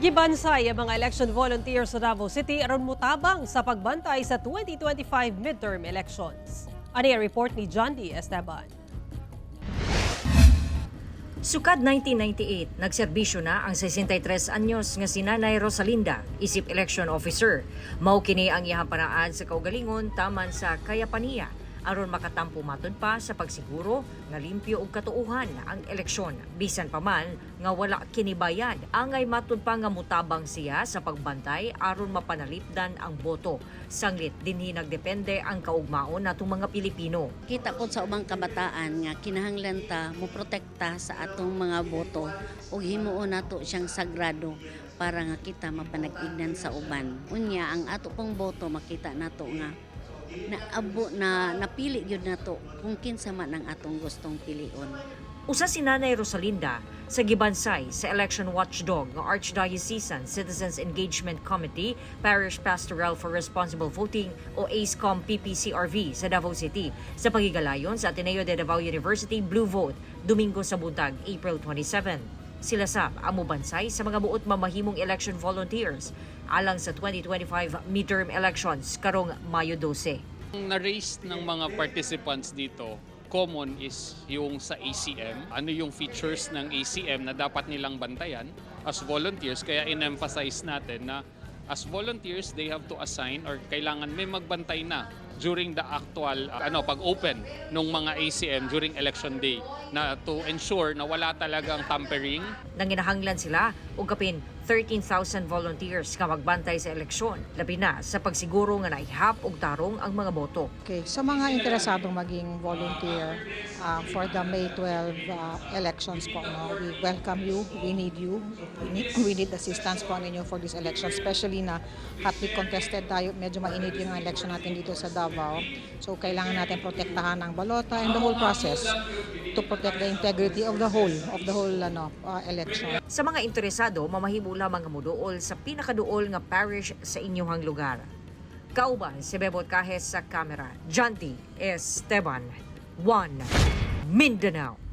Gibansay ang mga election volunteers sa Davao City aron mutabang sa pagbantay sa 2025 midterm elections. Ani ang report ni John D. Esteban. Sukad 1998, nagserbisyo na ang 63 anyos nga si Nanay Rosalinda, isip election officer. Mao kini ang iyang panaad sa kaugalingon taman sa kayapaniya aron makatampo matud pa sa pagsiguro nga limpyo ug katuuhan ang eleksyon, bisan pa man nga wala kini bayad. Angay matud pa nga mutabang siya sa pagbantay aron mapanalipdan ang boto, sanglit dinhi nagdepende ang kaugmaon natong mga Pilipino. Kita po sa ubang kabataan nga kinahanglan ta mo protekta sa atong mga boto ug himuon nato siyang sagrado para nga kita mapanag-ignan sa uban. Unya, ang ato pong boto, makita nato nga naabo na, napili gyud nato kung kinsa man ang atong gustong pilion. Usa si Nanay Rosalinda sa gibansay sa election watchdog nga Archdiocesan Citizens Engagement Committee Parish Pastoral for Responsible Voting o ACECOM PPCRV sa Davao City sa paghigalayon sa Ateneo de Davao University Blue Vote Domingo sa buntag, April 27. Sila sab ang mubansay sa mga buot mamahimong election volunteers alang sa 2025 midterm elections karong Mayo 12. Ang na-raise ng mga participants dito, common is yung sa ACM. Ano yung features ng ACM na dapat nilang bantayan as volunteers? Kaya in-emphasize natin na as volunteers, they have to assign or kailangan may magbantay na during the actual ano, pag-open ng mga ACM during election day na to ensure na wala talagang tampering. Nanginahanglan sila og kapin 13,000 volunteers nga magbantay sa eleksyon, labi na sa pagsiguro nga naihap og tarong ang mga boto. Okay, sa mga interesadong maging volunteer for the May 12 elections po, no, we welcome you, we need you, we need assistance po ninyo for this election, especially na hotly contested tayo, medyo mainit yung election natin dito sa Davao. So kailangan natin protektahan ang balota and the whole process to protect the integrity of the whole ano, election. Sa mga interesado, mamahimo lamang nga moduol sa pinakaduol nga parish sa inyong lugar. Kauban si Bebot Cajes sa kamera. Janti Esteban, 1 Mindanao.